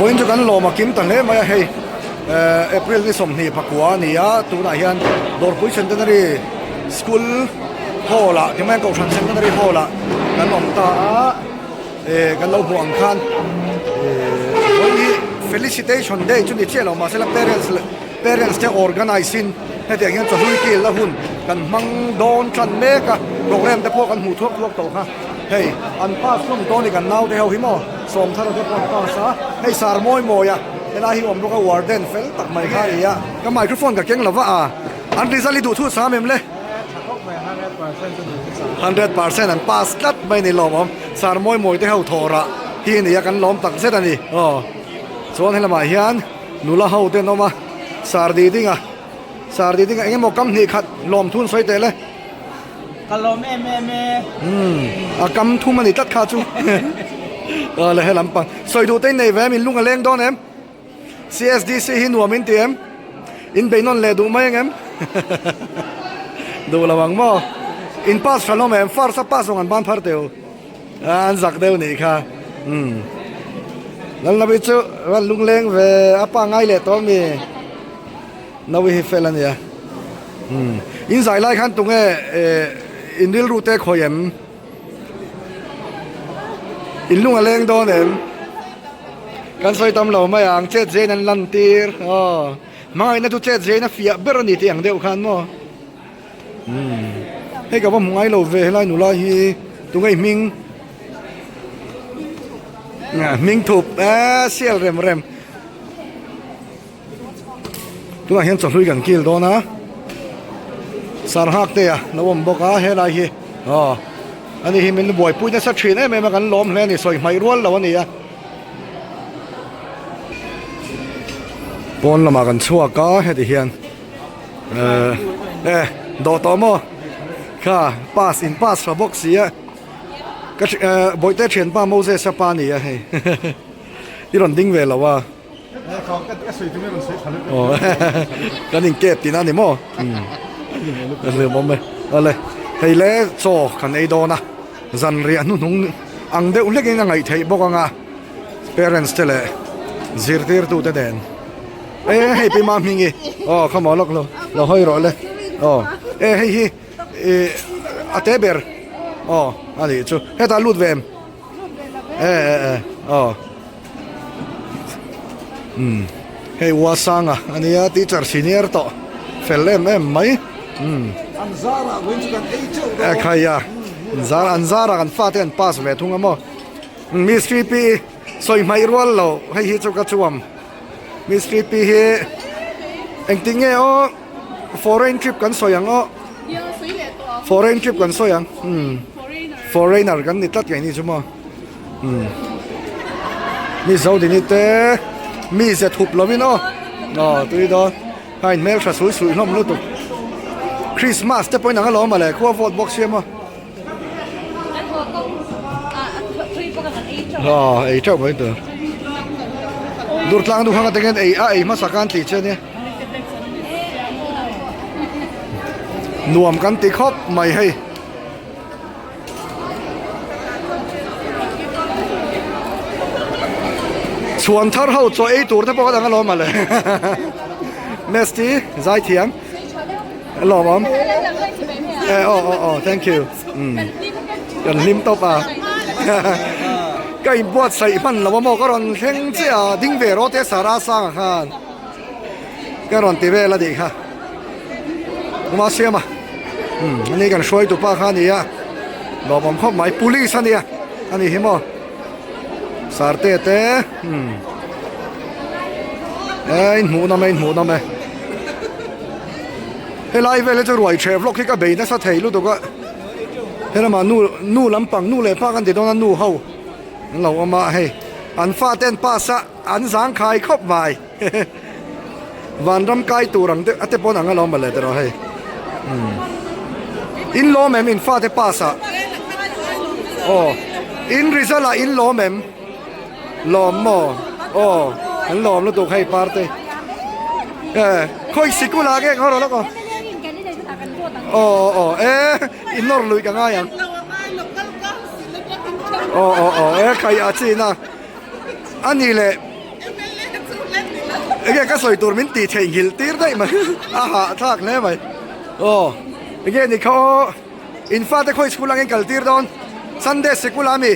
Vawiin chu kan lawm a kim ta hle mai a hei eh April ni 24 a ni a tunah hian Dawrpui Centenary School Hall ah ti mai ang Kohhran Centenary Hall ah kan awm ta a eh kan lo hmuh ang khan eh vawiin hi Felicitation Day chu ni chiah lo mahse la parents leh parents te organize in hetiang hian chawhlui kil na hun kan hmang dawn tan mek a program te pawh kan hmuh thuak thuak tawh kha. Hei an pass hlawm dawn ni kan naute ho hi maw Sawmthara te pawh an pass a, hei sar mawi mawi a helai hi awm bawk a warden fel tak mai kha a ni a, ka microphone ka keng lova a an result hi duh thu sam em le? 100% an pass tlat mai ni lawm awm sar mawi mawi te ho thawh rah hi a ni a kan lawm tak zet a ni aw chuan helamah hian nula ho te an awm a sar di ding a sar di ding a eng emaw kam hnih khat lawm thun sawi teh le. Ka lawm em em e. Umm a kam thum a ni tlat kha chu. Aw le he lampang. Sawi duh te in nei ve em in lung a leng dawn em? CSDC hi nuam in ti em? In bei nawn leh duh mai ang em? Duh lo ang maw? In pass tha hlawm em? First a pass zawng an ban phar teu. An zak deuh nih kha. Umm. Lalnawi chu ran lung leng ve a pa ngai leh tawh mi. Nawi hi fel a nia. Umm in zai lai khan tunge eh in rilru te khawi em? In lung a leng dawn em? Kan sawi tam lo mai ang chet zein an lan tir aw hmangaihna chu chet zein a fiah ber a ni tih ang deuh khan maw umm hei ka va hmu ngai lo ve helai nula hi tunge i hming hming thup eh sial rem rem. Tunah hian chawhlui kan kil dawn a, Sarhak te a lo awm bawk a helai hi aw ani hi min buaipui nasa thin em em a kan lawm hle a ni sawi hmaih rual lo a ni a. Pawn lamah kan chhuak a heti hian eh eh dawh tawh maw kha pass in pass tha bawk si a ka eh bawihte thianpa Moses a pa a ni a hei i rawn ding ve lo a. Kan in kep tihna a ni maw? A hlim awm e. Awle, hei le chaw kan ei dawn a, zanriah hnuhnung ang deuh hlekin a ngaih theih bawk ang a, parents te leh zirtirtute nen. E hei pi ma hming i, aw come on lawk lo, lo hawi rawh le, aw e hei hi ih a te ber, aw a nih chu, hetah lut ve em? E e e aw. Umm hei Uasanga a nia teacher senior tawh fel em em mai umm An zarah vawiin chu kan ei teuh dawn. E khai a an zar an zarah kan fate an pass ve thung a maw Mistri pi sawi hmaih rual lo hei hi chu ka chuam Mistri pi hi engtin nge aw foreign trip kan sawi ang aw foreign trip kan sawi ang umm foreigner kan ni tlat ngei ni chu maw. Umm mi zo dini te mi ze thup lovin aw aw tui dawn a in hmeltha sui sui hlawm lutuk Christmas te pawhin ang alawm mawle khua vawt bawk sia maw aw ei teuh mai tur Durtlang duhang atangin ei a ei hmasa khan tih che ania nuam kan ti khawp mai hei. Chhuan thar ho chaw ei tur te pawh ka dang alawm mawle Mesty zai thiam alawm awm e aw aw aw thank you um kan hlim tawp a ka inbuatsaih hman lo a maw ka rawn thleng chiah a ding ve rawh te Sarah Sanga khan ka rawn ti vel a nih kha. Kuma siam a umm ani kan hruai tu pa kha a ni a lawmawm khawp mai police a nia a ni hi maw sarte te umm e in hmuh nawm e in hmuh nawm e helai vel hi chu ruai theh vlog hi ka bei nasa thei lutuk a helamah nu nu lampang nu leh pa kan ti dawn a nu ho an lo awm a hei an fate an pass a an zangkhai khawp mai. Vanram kai tur ang deuh a te pawn ang alawm mawle tiraw hei umm in lawm em in fate pass ah aw in result ah in lawm em lawm maw aw an lawm lutuk hei parte e khawi sikul ah nge khaw rawh lawk aw aw aw e in nawr lui ka ngai ang aw aw aw e khai a chin a ani leh. Enge ka sawi tur min tih theihnghilh tir daih mai a hahthlak hle mai. Aw enge ni kha aw in fate khawi school angin kal tir dawn Sunday sikul ah mi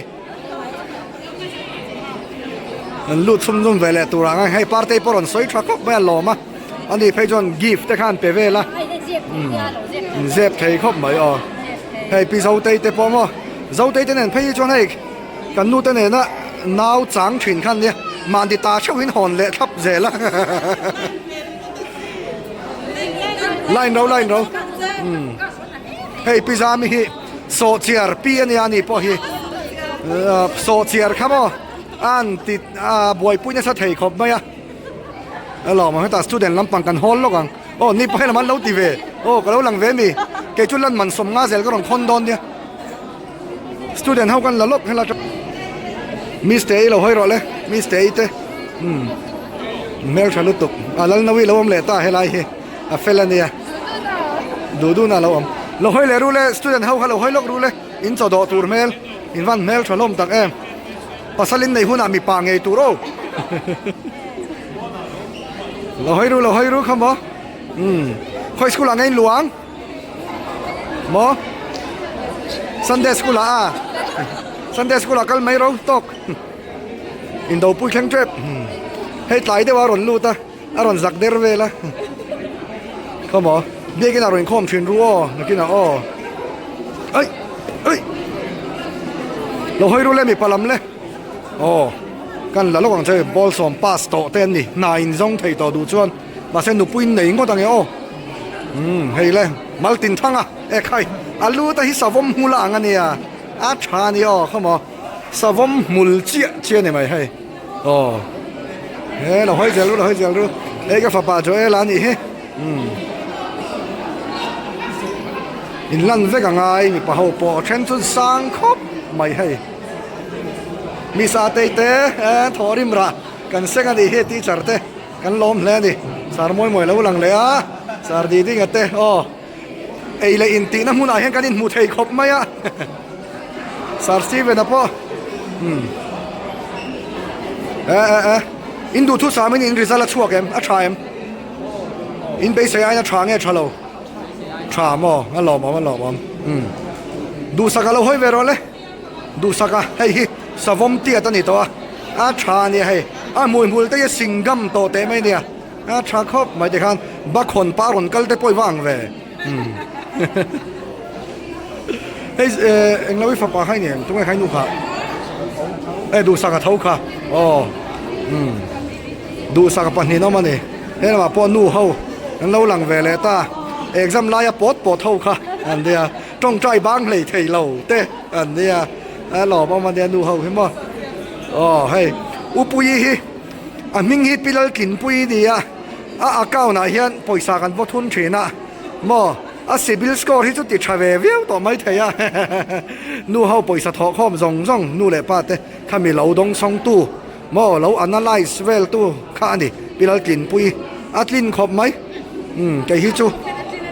an lut chhum chhum ve leh tur ang a hei partei pawh rawn sawi tha khawp mai a lawm a ani phei chuan gift te khan pe vel a in zep thei khawp mai aw hei pi Zotei te pawh maw Zotei te nen phei hi chuan hei Kan nute nena nau chang thin khan nia mahni ta theuhin hawn leh thlap zel a. Line ro line ro. Hei pi Zami hi sawhchiar pi ania ani pawh hi sawhchiar kha maw an ti buaipui nasa thei khawp mai a. Alawm ang hetah student lampang kan hawl lawk ang. Aw ni pawh helam an lo ti ve. Aw ka lo lang ve mi. Kei chu lan man sawm nga zel ka rawn khawn dawn nia. Student ho kan la lawk hela tang Miss te i lo hawi rawh le Miss te i te umm hmeltha lutuk a Lalnawi lo awm leh ta helai hi a fel ania duh duh na lo awm lo hawi leh ru le student ho kha lo hawi lawk ru le in chaw dawh tur hmel in van hmeltha hlawm tak em pasal in nei hunah mipa ngei tur aw lo hawi ru lo hawi ru kha maw umm khawi school ah nge in luang. Maw? Sunday school ah a Sunday school ah kal mai ro tawk Indo pui thleng tep Hei tlai deuh a rawn lut a a rawn zak der vel a Khaw maw? Biakin a rawn inkhawm thin ru aw nakinah aw Aih aih Lo hawi ru le mipa lam le Aw kan la lawk ang che ball sawm pass tawh te an ni hna in zawng thei tawh duh chuan Mahse nupui in nei ngawt ang e aw. Umm hei le Maltin thang a e khai a lu te hi savawm hmul a ang a nia a tha a ni aw khawmaw savawm hmul chiah chiah a ni mai hei aw he lo hawi zel ru lo hawi zel ru hei ka fapa Joel a nih hi umm in lan vek a ngai mipa ho pawh a then chu sang khawp mai hei Miss Atei te thaw rim rah kan seng a nih hi teacher te. Kan lawm hle a ni. Sar mawi mawi lo lang leh a, sar di dinga te aw ei leh in tihna hmunah hian kan inhmu thei khawp mai a. Sar Steven-a pawh umm e e e in duh thu samin in result a chhuak em a tha em? In beisei aiin a tha nge tha lo? Tha maw? A lawmawm a lawmawm umm duhsak a lo hawi ve rawh le. Duhsak a, hei hi savawm tiat a ni tawh a, a tha a nia hei, a hmui hmul te hi a singam tawh teh mai nia, a tha khawp mai tikhan Bakhawn pa rawn kal te pawh i va ang ve hei eh englo i fapa kha i ni em tunge kha i nu kha e Duhsaka tho kha aw umm Duhsaka pahnih awm a ni he lamah pawh nu ho an lo lang ve leh ta exam laia pawt pawt ho kha an nia. Tawngtai bang hlei thei lo te an nia a lawm awm ania nu ho hi maw aw hei Upuii hi a hming hi Pi Laltlinpuii nia a account ah hian pawisa kan vaw thun thin a maw a civil score hi chu ti tha ve viau tawh mai thei a nu ho pawisa thawh khawm zawng zawng nu leh pa te khami lo dawng sawng tu maw lo analyse vel tu kha a ni Pi Laltlinpuii a tlin khawp mai umm kei hi chu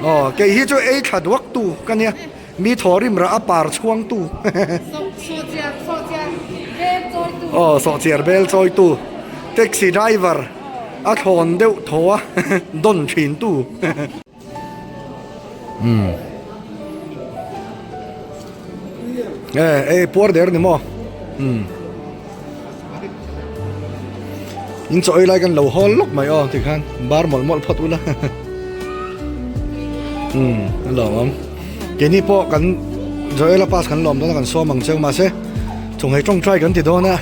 aw kei hi chu ei thla duak tu ka nia mi thaw rim rah a par chhuang tu aw sawhchiar bel chawi tu taxi driver a thlawn deuh thaw a dawn thin tu. Umm e ei puar der ni maw umm in chaw ei lai kan lo hawl lawk mai aw tikhan bar mawlh mawlh phawt ula umm a lawm awm keini pawh kan Joela pass kan lawm dawn a kan sawm ang cheu mahse chunghei tawngtai kan ti dawn a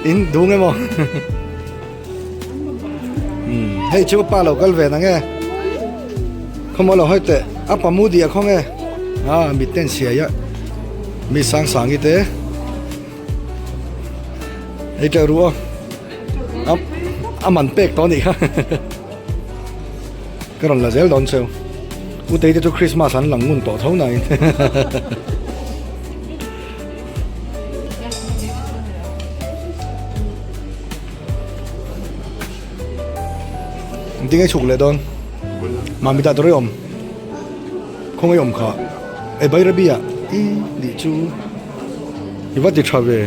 in dung emaw. Hei chu pa lo kal ve na nge khawmaw lo hawi teh a pa mu diah khaw nge a mit ten siai a mi sang sang hi te hei teh ru aw a man pek tawh a nih kha ka rawn la zel dawn cheu utei te chu Christmas an lang ngun tawh tho na in. Engtin nge chhuk leh dawn? Mami dah tur i awm. Khawngaih awm kha. E Bairabi ah i nih chu i va ti tha ve.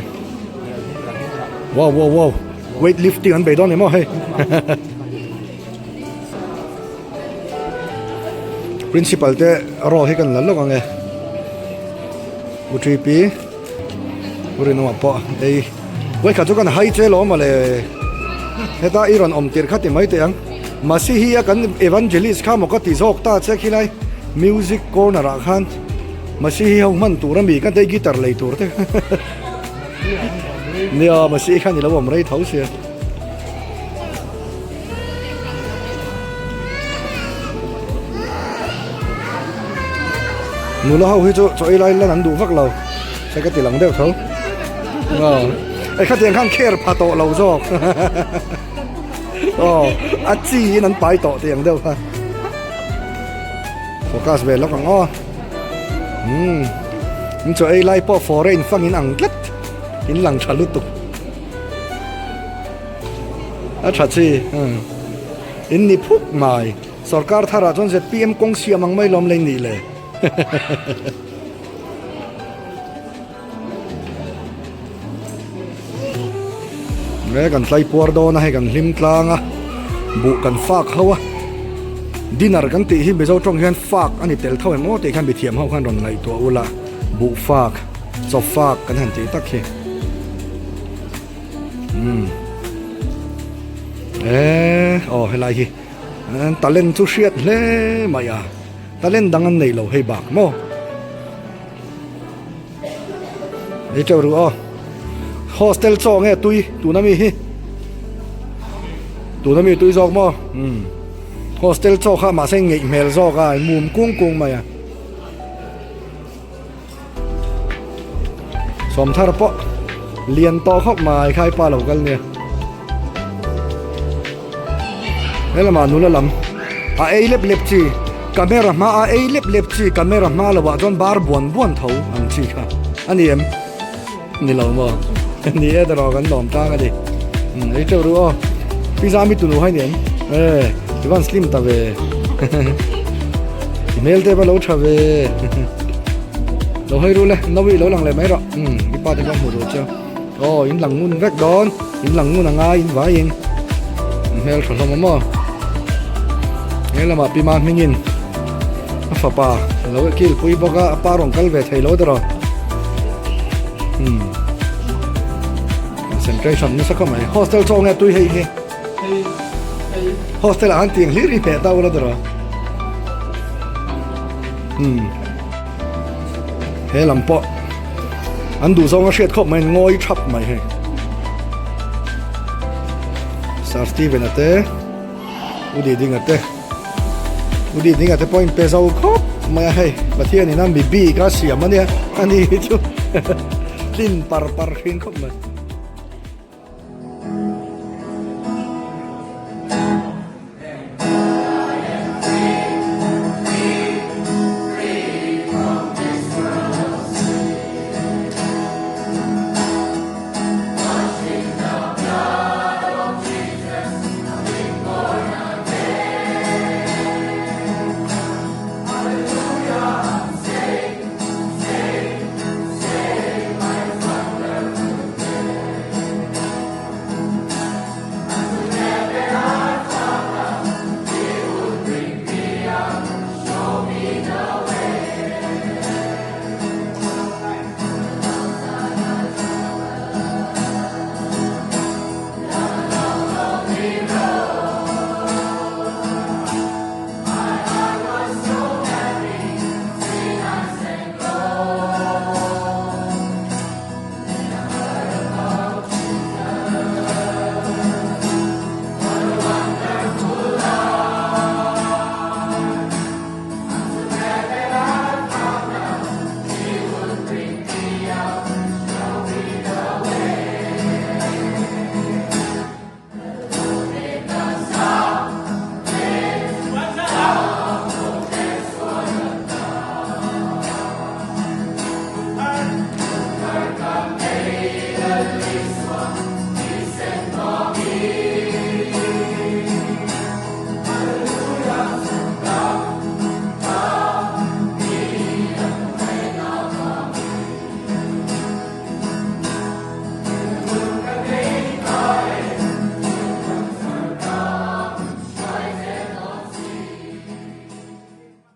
Wow wow wow. Weight lifting an bei dawn ni maw hei. Principal te role hi kan la lawk ang e. U TP U Rinawma pawh ei vawikhat chu kan hai che lawm mawle. Heta i rawn awm tir kha ti mai teh ang. Masihi a kan evangelist kha maw ka ti zawk ta che khilai music corner ah khan Masihi ho hman tur ami ka tei guitar lei tur te Nia Masihi khan i lo awm rei tho sia. Nula ho hi chu chaw ei lai lan an duh vak lo se ka ti lang deuh tho. Ei khatiang khan kher pha tawh lo zawk. Aw a chi in an pai tawh tih ang deuh kha. Focus ve lawk ang aw. Umm in chaw ei lai pawh foreign fang in ang tlat in lang tha lutuk. A tha chi umm in ni phuk mai sorkar tharah chuan zpm kawng siam ang mai lawm lei nih le. He kan tlai puar dawn a hei kan hlim tlang a buh kan fak ho a dinner kan tih hi mizo tawng hian fak a ni tel tho em aw tih khan mithiam ho khan rawn ngaihtuah ula buh fak chaw fak kan han tih tak hi umm eee aw helai hi talent chu hriat hle mai a talent dang an nei lo hei bak maw. Ei teuh ru aw. Hostel chaw nge tui tuna mi hi. Tuna mi tui zawk maw? Umm. Hostel chaw kha mahse ngeih hmel zawk a mum kung kung mai a. Sawmthar pawh lian tawh khawp mai khai pa lo kal nia. He lamah nula lam a ei lep lep chi camera hma a ei lep lep chi camera hma lo ah chuan bar buan buan tho ang chi kha a ni em ni lo maw ni e erawh kan lawm tlang a ni umm ei teuh ru aw pizza mi tunu hai ni em e i van slim ta ve i hmel te va lo tha ve lo hawi ru le no i lo lang leh mai rawh umm i pa te pawh hmu duh chiang. Aw in lang ngun vek dawn in lang ngun a ngai in vaiin an hmel tha hlawm a maw he lamah pi ma hmingin a fapa lo kil pui bawk a a pa rawn kal ve thei lo tawh umm concentration nasa khawp mai hostel chaw nge tui hei hi hostel ah han tiang hlir hi hmeh ta ula tawh umm. He lam pawh an duh zawng a hriat khawp mai ngawi thap mai hei. Sir Steven a te U Didinga te U Didinga te pawh in pe zo khawp mai a hei Pathian in a mi bik a siam a nia ani hi chu tlin par par thin khawp mai.